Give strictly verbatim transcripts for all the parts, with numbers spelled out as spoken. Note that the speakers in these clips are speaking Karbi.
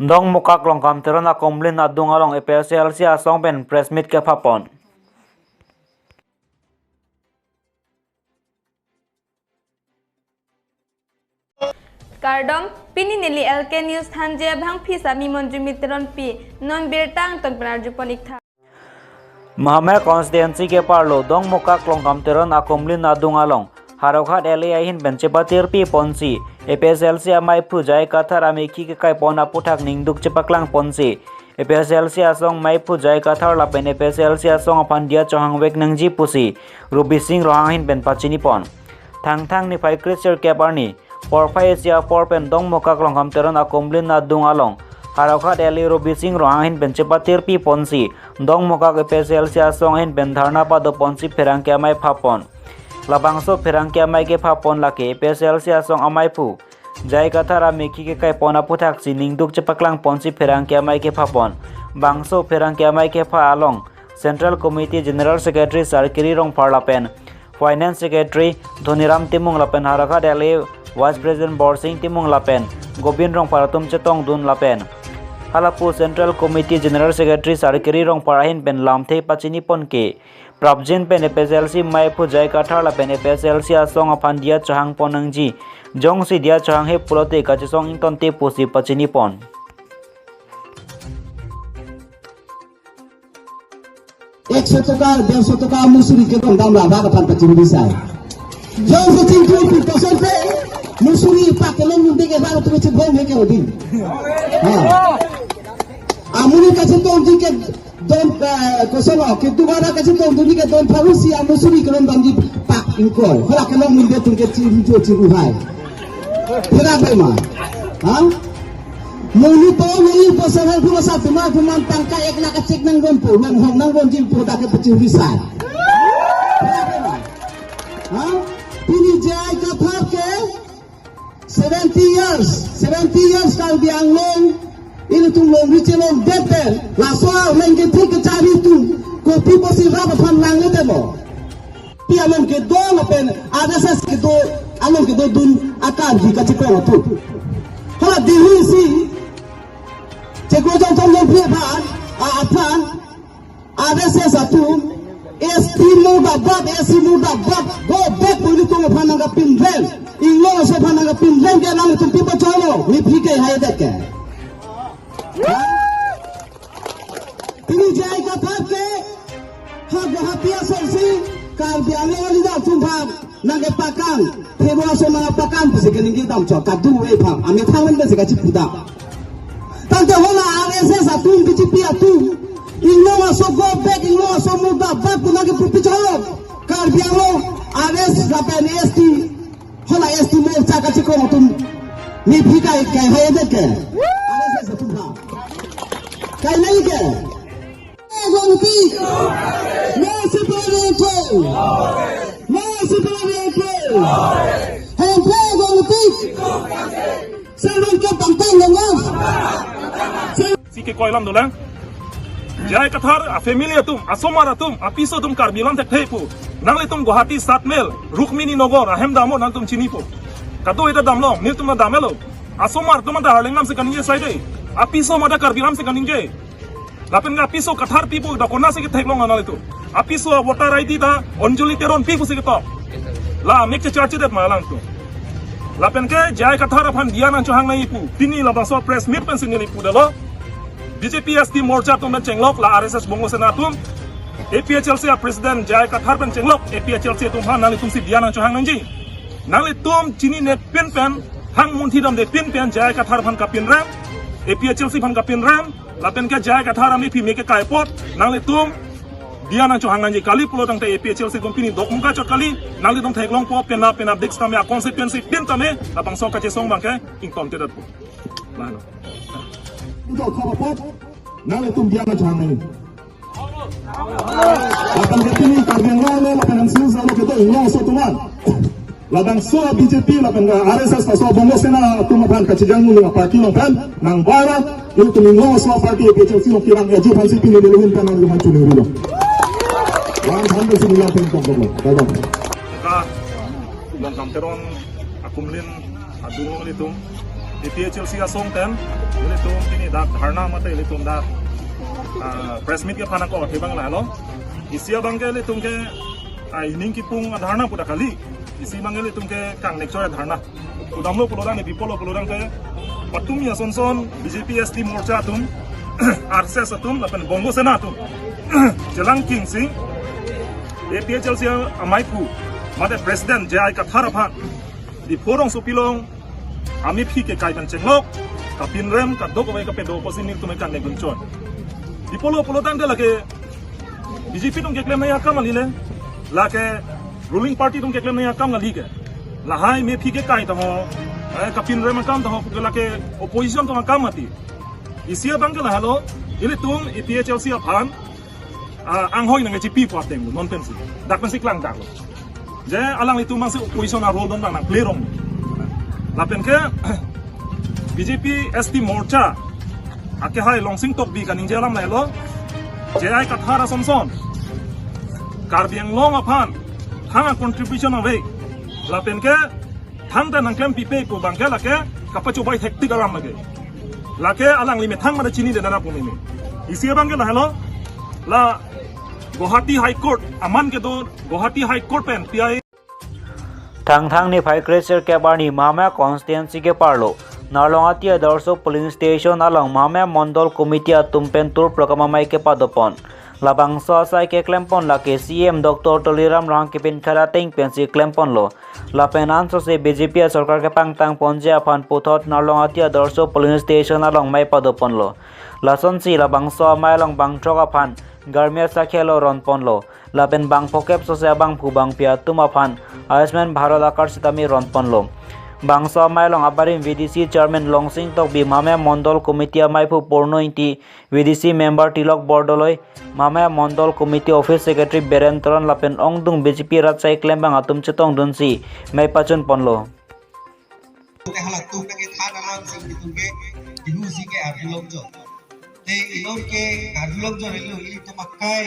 Dongmukak Longkam Teron akumlin adung along A P H L C asong pen press meet kephapon. Kardom, pini neli L K News thanji abang phisa mi Monjumi Teronpi, non birta angton pen arjupon iktha. Mahamaya constituency keparlo Dongmukak Longkam Teron akumlin adung along Howraghat L A ahin pen chepatirpi ponsi A P H L C amaiphu J I Kathar amekhi kekaipon aputhak ningduk chepaklang ponsi A P H L C asong maiphu J I Kathar lapen A P H L C asong aphan diya chohangvek nangji pusi Rubi Sing Ronghang ahin pen pachinipon. Thangthang niphai kre-sirkep arni porphai isi apor pen Dongmukak Longkam Teron akumlin adung along Howraghat L A Rubi Sing Ronghang ahin pen chepatirpi ponsi Dongmukak A P H L C asong ahin pen dharna pado ponsi pherangke amei phapon. Labangso pherangke amei kephapon lake A P H L C asong amaiphu J I Kathar amekhi kekaipon aputhaksi ningduk chepaklang ponsi pherangke amei kephapon. Bangso pherangke amei kepha along Central Committee General Secretary Sarkiri Rongphar lapen Finance Secretary Dhoniram Timung lapen Howraghat L A Vice President Borsing Timung lapen Gobin Rongphar atum chetongdun lapen halapu Central Committee General Secretary Sarkiri Rongphar ahin pen lamthe pachinipon ke prapjin pen A P H L C maiphu J I Kathar lapen A P H L C asong aphan diya chohangpon nangji, jongsi diya chohanghe pulote kachesong ingtonte pusi pachinipon. Ekso toka, derso toka musuri kedong dam la bak aphan pachini bisai. Jongsi chingthur pi kosonpe musuri pak kelong nunde ke bak tu chibom he ke odi. Ha. Amonit kachetongji ke don, eh, kosonlo, kedung arat kachetongdunji ke don pharo isi amusuri kelong damji pak ingkoi. Hala kelong nunde atum ke chingthur chiruhai. Pherangke ma. Ha? Monit to, monit bosar hai pura satu ma pura tangka ek lakh kachek nangdunpo, nang hong nangdunji pu dak ke pachini bisai. Ha? Pini J I Kathar ke seventy years, seventy years Karbi Anglong ilitum longri chelongdet pen, laso along ke thik kachari atum kopi pusi rap aphan nangledetlo. Pi along kedo lapen R S S kedo along kedodun a-Karbi kachekong atum. Hala Delhi si Cheklo Jongthon Longpi aphan, a, aphan R S S atum S T murdabad, S C murdabad, go back pu ilitum aphan nangkapinrem, Inglong aso aphan nangkapinrem ke nangtum pi pacholo, miphi kehaidet ke. Pini J I Kathar ke ha Guwahati asonsi Karbi Anglong alida atum aphan nangkepakang, thebo aso nangkepakang pusi keningje damchot, kadokave aphan amethang pen si kachipu dam. Tangte hala R S S atum, B J P atum, Inglong aso go back, Inglong aso murdabad pu nangkepu pi cholo, Karbi Anglong R S lapen S T hala S T Morcha kachekong atum miphi kai, kehaidet ke. R S S atum ha. Kainai ke. Guwahati. Mercy Parade. Mercy Parade. Hemprek Guwahati. Servant ke pangtang dong. Si kekoi alam dolang. J I Kathar a-family atum, asomar atum, apiso atum Karbi alam thekthe pu. Nanglitum Guwahati Saat Mail, Rukmini Nagar ahem damlo, nangtum chinipo. Kadokave ta damlo, nelitum ta damlo. Asomar atum ta Harleng alam si kaningje saide. Apiso mate Karbi alam si kaningje. Lapen ke apiso Kathar pipo dak konatsi ketheklong nanglitum. Apiso a-voter I D ta Anjali Teronpi pusi ketok. La mek checharchidet ma alangtum. Lapen ke J I Kathar aphan diya nangchohang nangji pu. Pini labangso press meet pensi neli pudetlo. B J P S T Morcha atum pen chenglok la R S S Bongo Sena atum, A P H L C a-president J I Kathar pen chenglok A P H L C atum aphan nanglitumsi diya nangchohang nangji. Nanglitum chininepin pen, hang munthi damdepin pen J I Kathar aphan kapinrem, A P H L C aphan kapinrem, lapen ke J I Kathar amephi me kekai apot, nanglitum diya nangchohang nangji kali pulo tangte A P H L C atum pini dokmoka chot kali, nanglitum theklongpo penap penap dik tame a-constituency pin tame, labangso kachesong abang ke ingtontedetpo. Lalo. Ido khobor apot, nanglitum diya nangchohang nangji. Lapen ke pini Karbi Anglong lo, lapen M C Ws lo kedo Inglong aso atum an. Labangso B J P lapen ke R S S laso Bongo Sena atum aphan kachejang nuli a-party along pen nang bara ilitum Inglong aso a-party A P H L C along kerang aji aphansi pini neli ahin pen nanglitum aphan choningrilo. Lam than si neli ahin pen kongkong lo. Bye bye. Ka Longkam Teron akumlin adung along ilitum APHLC asong pen, ilitum pini dak dharna mate ilitum dak, ah, press meet kephan ako, thibang lahelo. Isi abang ke ilitum ke, ah, ining kipung dharna pu dak kali. Isi abang ke ilitum ke kangnek choi dharna. Pudamlo pulotangte, pipolo pulotangte, patumi asonson, BJP ST Morcha atum, RSS atum, lapen Bongo Sena atum. Chelang kingsing, APHLC amei pu, mate President J I Kathar aphan, Diphu rongsopi along amephi kekai pen chenglok, kapinrem, kadokave kapedo pusi nelitum kangnek dun choi. Dipolo pulotangte lake BJP atum keklem nangji akam kali le, lake ruling party atum keklem nangji akam kali ke. Lahai mephi kekai tangho, eh, kapinrem akam tangho, puke lake opposition atum akam mati. Isi abang ke lahelo, ilitum APHLC aphan, ah, anghoi nangkechipi pu ateng lo, non pensi. Dak pensi klangdaklo. Je alanglitum mangsi opposition a-role dun nang play rong. Lapen ke BJP ST Morcha akehai Longsing Tokbi kaningje alam lahelo. J I Kathar asonson Karbi Anglong aphan thang a-contribution ave. Lapen ke thangta nangklempipe pu abang ke lake kapachobei thektik alam lake. Lake alangli methang mate chinine dana pu mini. Isi abang ke lahelo, la Guwahati High Court aman kedo, Guwahati High Court pen PI. Thangthang niphai kre-sirkep arni Mahamaya constituency keparlo Narlongati Adarsho polling station along Mahamaya Mondol Committee atum pen tur program amei kepadopon. Labangso asai keklempon lake CEM Doctor Tuliram Ronghang kepinkhat ateng pensi klemponlo. Lapen ansose BJP asorkar kepangtangponji aphan puthot Narlongati Adarsho polling station along mei padoponlo. Lasonsi labangso amei along bangthrok aphan Garmya Sakhya lo ronponlo. Lapen bangphokep sose abangphu bangpi atum aphan Ayushman Bharat a-card sitame ronponlo. Bangso amei along abarim VDC Chairman Longsing Tokbi, Mahamaya Mondol Committee ameiphu Purno Ingti, VDC member Tilok Bordoloi, Mahamaya Mondol Committee Office Secretary Biren Teron lapen ongdung BJP rat asai klembang atum chetongdunsi mei pachunponlo. Te halatum ke than alam sing itum ke dihu si ke arjulok jo. Te itum ke arjulok jo ilu ilitum akai,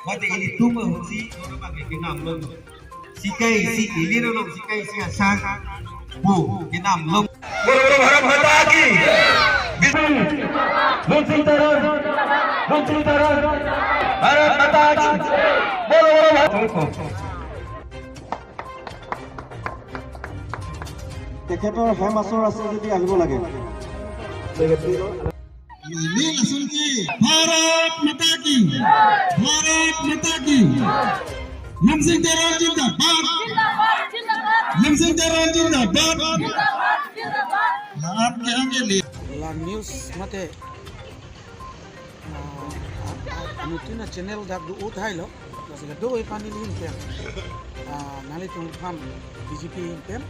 mate ilitum si, orang pakai kenam lo. Sikai si ili rong sikai si asang. Bu, kenam long. Bolo bolo Bharat Mata ki. Bisu. Longsing Teron. Longsing Teron. Bharat Mata ki. Bolo bolo Bharat. তেখেতৰ হেম আচৰ আছে যদি আহিব লাগে। Ini langsung ki. Bharat Mata ki. Bharat Mata ki. Longsing Teron zindabad. Longsing Teron zindabad. Lahat ke ange li. La news mate, ah, ah, ah, anuttin a-channel dak do-o thailo. Lasi kadokave aphan neli ahin pen, ah, nanglitum aphan BJP ahin pen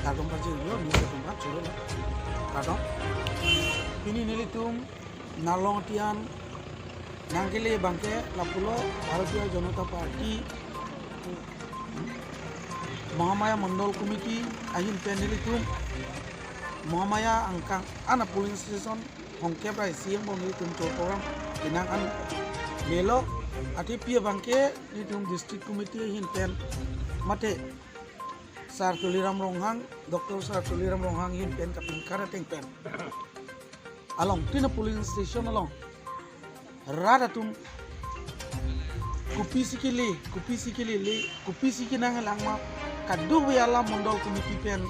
kardom pajirlo, nelitum aphan choro lo. Kardom. Pini nelitum Narlongati an nangkele abang ke lapulo Bharatiya Janata Party Mahamaya Mondol Committee ahin pen nelitum Mahamaya angkang an a-polling station hongkep ra isi angbong nelitum tour program penang an melo. Athe pi abang ke nelitum district committee ahin pen mate Sar Tuliram Ronghang, Doctor Sar Tuliram Ronghang ahin pen kapinkhat ateng pen along tin a-polling station along rat atum kopisi kele, kopisi kelele, kopisi kenanglang ma, kadokave alam Mondol Committee pen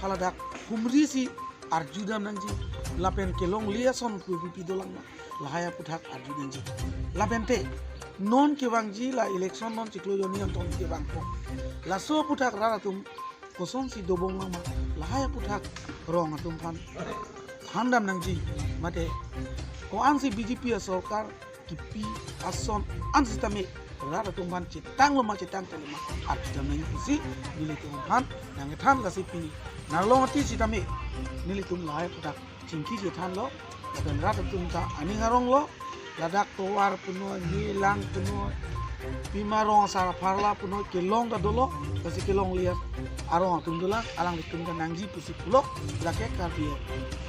haladak humri si arjudam nangji, lapen kelongle ason kopi pi dolang ma, lahai aphuthak arju nangji. Lapen te non kevangji la election non chiklo jonni anton kevangpo. Laso aphuthak rat atum kosonsi dobom lang ma, lahai aphuthak rong atum aphan thandam nangji, mate ko-ansi BJP asorkar kipi ason an sitame rat atum aphan chetanglo ma chetangtanglo ma arjudam nangji pusi nelitum aphan nangkethan. Lasi pini Narlongati sitame nelitum lahai aphuthak chingki chethanlo, lapen rat atum ta aning aronglo, ladak tovar punoi, nelang punoi, pima rong asar apharla punoi, kelong ta dolo, lasi kelongle arong atum dolang, alanglitum ta nangji pusi pulo, lake Karbi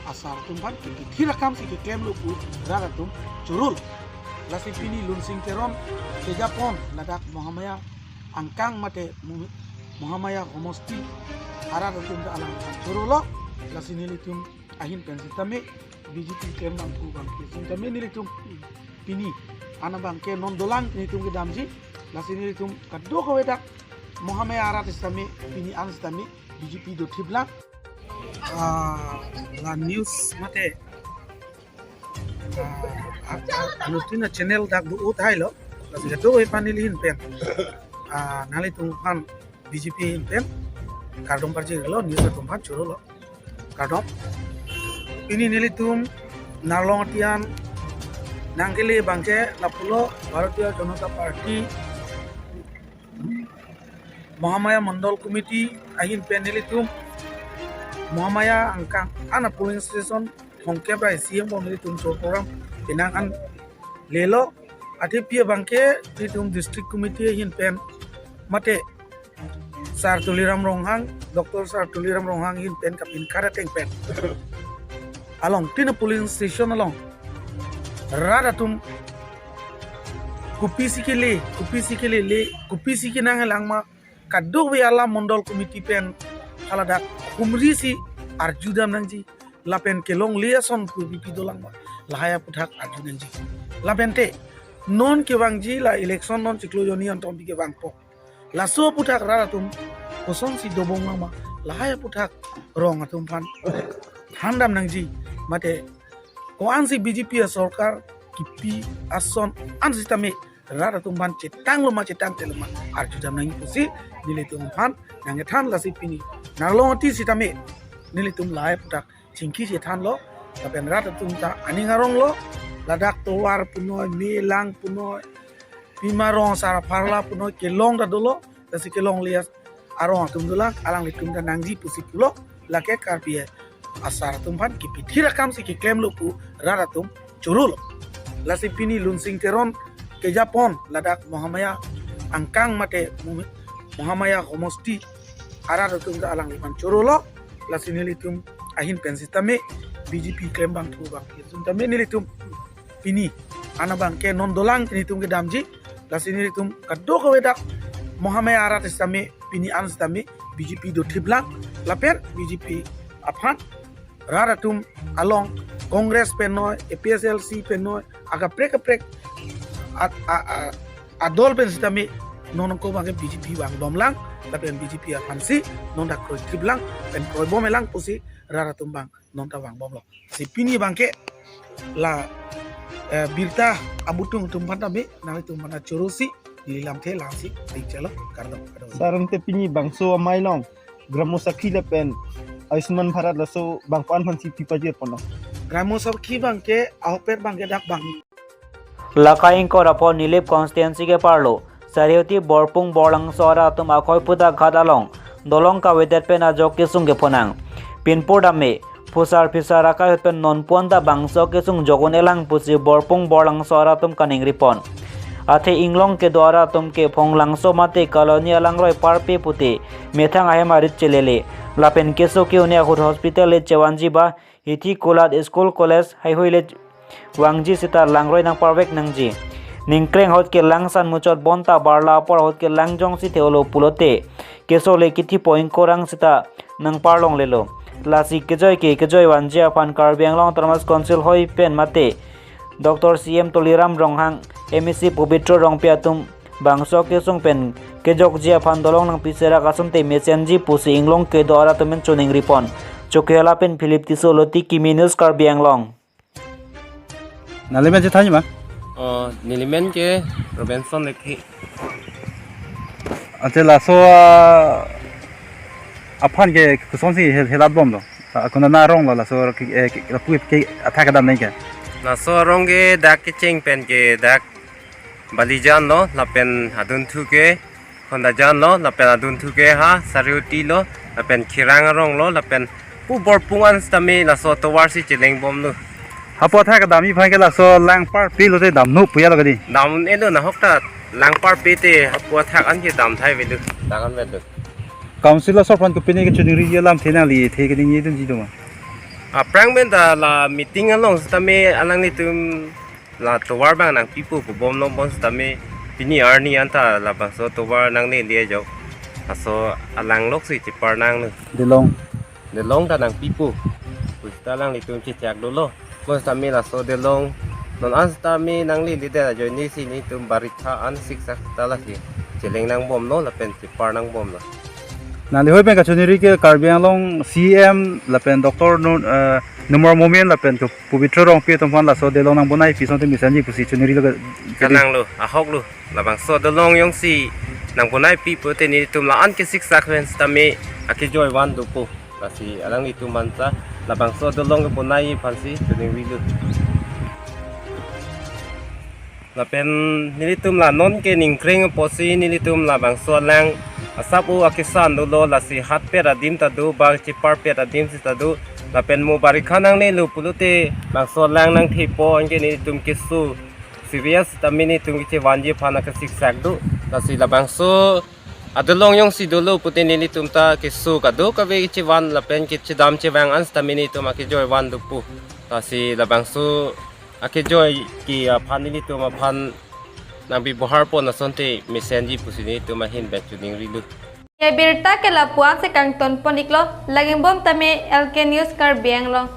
asar atum aphan kithir akam si keklemlo pu rat atum chorolo. Lasi pini Longsing Teron kejapon ladak Mahamaya angkang mate Mu-, Mahamaya homosti arat atum ta alanglitum chorolo. Lasi nelitum ahin pen sitame B J P klembangphu abangke sitame nelitum pini an abangke non dolang nelitum kedamji. Lasi nelitum kadokave dak Mahamaya arat sitame pini an sitame B J P dothiplang. Ah, la news mate, ah, ah, ah, anuttin a-channel dak do-o thailo. Lasi kadokave aphan neli ahin pen, ah, nanglitum aphan B J P ahin pen kardom parjilo, news atum aphan chorolo. Kardom. Pini nelitum Narlongati an nangkele abangke lapulo Bharatiya Janata Party Mahamaya Mandal Committee ahin pen nelitum Mahamaya angkang an a-polling station thomkep ra isi angbong nelitum choro program penang an lelo. Athe pi abangke nelitum district committee ahin pen mate Sar Tuliram Ronghang, Doctor Sar Tuliram Ronghang ahin pen kapinkar ateng pen along tin a-polling station along rat atum kopisi kele, kopisi kelele, kopisi kenanglang ma, kadokave alam Mandal Committee pen haladak humrisi arjudam nangji. Lapen kelongle ason kopi pi dolang ma, lahai aphuthak arju nangji. Lapente non kevangji la election non chiklo jonni antombi kevangpo. Laso aphuthak rat atum kosonsi dobomlang ma, lahai aphuthak rong atum aphan thandam nangji. Mate ko-ansi B J P a-sorkar kipi ason an sitame rat atum aphan chetanglo ma chetangtelo ma arjudam nangji pusi nelitum aphan nangkethan. Lasi pini Narlongati sitame nelitum lahai aphuthak chingki chethanlo. Lapen rat atum ta aning aronglo, ladak tovar punoi, me lang punoi, pima rong sar apharla punoi kelong ta dolo. Lasi kelongle arong atum dolang, alanglitum ta nangji pusi pulo. Lake Karbi asar atum aphan kipithir akamsi keklemlo pu rat atum chorolo. Lasi pini Lunsing Teron kejapon ladak Mahamaya angkang mate Mahamaya homosti arat atum ta alangliphan chorolo. Lasi nelitum ahin pen sitame B J P klembangphu abangke sitame nelitum pini an abangke non dolang nelitum kedamji. Lasi nelitum kadokave dak Mahamaya arat sitame pini an sitame B J P dothiplang. Lapen B J P aphan rat atum along Congress penoi, A P H L C penoi, akaprek kaprek at, a, a, adol pen sitame non ko abangke B J P vangdomlang. Lapen B J P aphansi non dak kroithiplang pen kroibomelang pusi rat atum abang non ta vangbomlo. Si pini abangke la, eh, birta abutung atum aphan tame nangtum aphan chorosi neli lamthe lasi dikchelo. Kardom, kardom. Sar, ante pini bangso amei along Gram Sakhi lapen Ayushman Bharat laso bang ko-an aphansi pi pajirponlo? Gram Sakhi abangke ahokpet abangke dak bang. Lakai ingkoi ra pho Nilip constituency keparlo Sarioti Borpung Borlangso arat atum akhoi phuta ghat along dolong kavedet pen ajok kesung kephonang. Pinpur dame phusar phisar akai ahut pen non puan ta bangso kesung jok un-elang pusi Borpung Borlangso arat atum kaningripon. Athe inglong kedo arat atum ke Phonglangso mate colony alangroi parpe pute methang ahem arit chelele. Lapen keso ke-un-e ahut hospital le chevanji ba hithi kulat school college haihui le vangji seta langroi nangparvek nangji. Ningkreng ahut ke langsan muchot bonta barla apor ahut ke langjongsi theolo pulote keso le kithi point korang seta nangparlonglelo. Lasi kejoi ke kejoi vanji aphan Karbi Anglong Autonomous Council hoi pen mate Doctor C M Tuliram Ronghang, M A C Pobitro Rongpi atum bangso kesung pen kejokji aphan dolong nangpiserak asonte mesenji pusi inglong kedo arat atum pen choningripon. Chokihola pen Philip Tisso, Loti Kimi News, Karbi Anglong. Nangli men chethanji ma? Oh, neli men ke Robinson Lekhi. Ante laso, ah, aphan ke kosonsi hel-, helatbomlo? Ah, konat aronglo laso ke, eh, ke, lapu ke athak kedam nangji ke? Laso arong ke dak kecheng pen ke dak Balijan lo, lapen adunthu ke Khondajan lo, lapen adunthu ke ha Sarioti lo, lapen Khirang arong lo, lapen pu Borpung an sitame laso tovar si chelengbomlo. Hapu athak kedamji aphan ke laso lang parpe lote damnoi pu ya lo kadi? Dam un-elo, nahok ta lang parpe te hapu athak an ke dam thai avelo, dang an avelo. Council asor aphan kopine kechiningri alamthe nangli the keningje dunji do ma? Aphrang pen ta la meeting along sitame alanglitum la tovar abang nangpipo pu bomlongbom sitame pini arni anta labangso tovar nangnele ajok. Laso alang loksi chepar nanglo. Delong Delong ta nangpipo pu seta alanglitum chechak dolo. Mo sitame laso delong non an sitame nanglele det ajoine si nelitum barikha an siksak seta lasi cheleng nangbomlo lapen chepar nangbomlo. Nangli hoi pen kachiningri ke Karbi Anglong C M lapen Doctor Nu-, eh, Numal Momin lapen ke Pobitro Rongpi atum aphan laso delong nangbonai pi asonte mesenji pusi chiningrilo ke. Kananglo, ahoklo. Labangso delong jongsi nangbonai pi pute nelitum la-an ke siksak pen sitame akejoi van dopo. Lasi alanglitum aphan ta labangso delong kebonai aphansi chiningrilo. Lapen nelitum la non ke ningkreng apotsi nelitum labangso alang asap-o akesan dolo, lasi hatpet adim ta do, bang cheparpet adim sita do. Lapen mo barikha nangnelo pulote bangso alang nangthepo anke nelitum keso serious sitame nelitum kechevanji aphan akasiksak do. Lasi labangso adelong jongsi dolo pute nelitum ta keso kadokave kechevan lapen kechedam chevang an sitame nelitum akejoi van dopo. Lasi labangso akejoi ke aphan nelitum aphan nangbibohar pon asonte mesenji pusi nelitum ahin pen chiningrilo. Ye birta ke lapu-an si kangton pon iklo, lagingbom tame L K News Karbi Anglong.